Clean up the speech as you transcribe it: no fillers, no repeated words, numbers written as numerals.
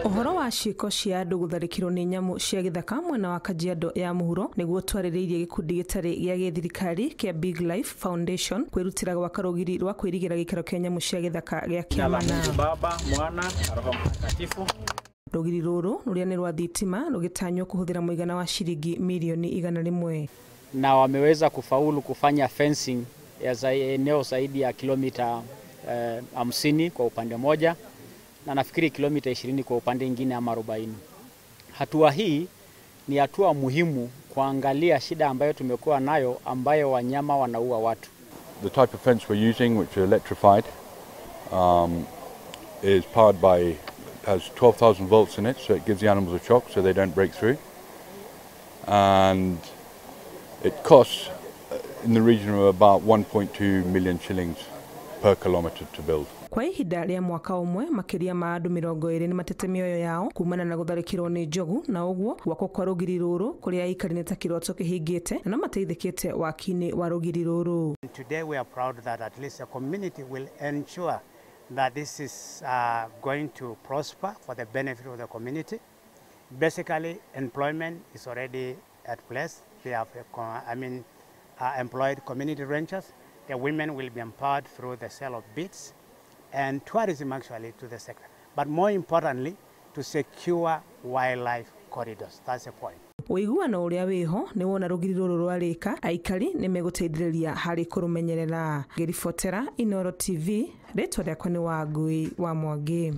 Ũhoro wa ciĩko cia andũ gũtharĩkĩrwo nĩ nyamũ cia gĩthaka mwena wa Kajiado ya mũhuro nĩguo twarĩrĩirie gĩkundi gĩtarĩ gĩa gĩthirikari kĩa Big Life Foundation kwĩrutĩra gwaka rũgiri rwa kwĩrigĩra gĩikaro kĩa nyamũ cia gĩthaka gĩa Kĩamana. Baba, Mwana na Roho Mtakatifu. Rũgiri rũrũ rũrĩa nĩ rwa thitima rũgĩtanywo kũhũthĩra mũigana wa ciringi mirioni 100. Na wameweza kufaulu kufanya fencing ya eneo zaidi ya kilomita 50 kwa upande moja na nafikiri kilomita 20 kwa upande mwingine ama 40. Hatua hii ni hatua muhimu kuangalia shida ambayo tumekuwa nayo ambayo wanyama wanaua watu. The type of fence we're using, which is electrified, is powered by, has 12,000 volts in it, so it gives the animals a shock so they don't break through. And it costs in the region of about 1.2 million shillings per kilometre to build. Kwa ihinda rĩa mwaka ũmwe makĩria ma andũ 20 nĩmatete mĩoyo yao kumana na gũtharĩkĩrwo nĩ njogu, na ũguo gwakwo kwa rũgiri rũrũ kũrĩa aikari nĩ ta kĩroto kĩhingĩte na no mateithĩkĩte waki-inĩ wa rũgiri rũrũ. Today we are proud that at least the community will ensure that this is going to prosper for the benefit of the community. Basically, employment is already at place. They have, employed community rangers. The women will be empowered through the sale of beads and tourism actually to the sector. But more importantly, to secure wildlife corridors. That's the point. Ũiguano ũrĩa wĩho nĩ wona rũgiri rũrũ rwarĩka aikari nĩ megũteithĩrĩria harĩ kũrũmenyerera. Ngĩribotera Inooro TV, rĩtwa rĩakwa nĩ Wangui wa Mwangi.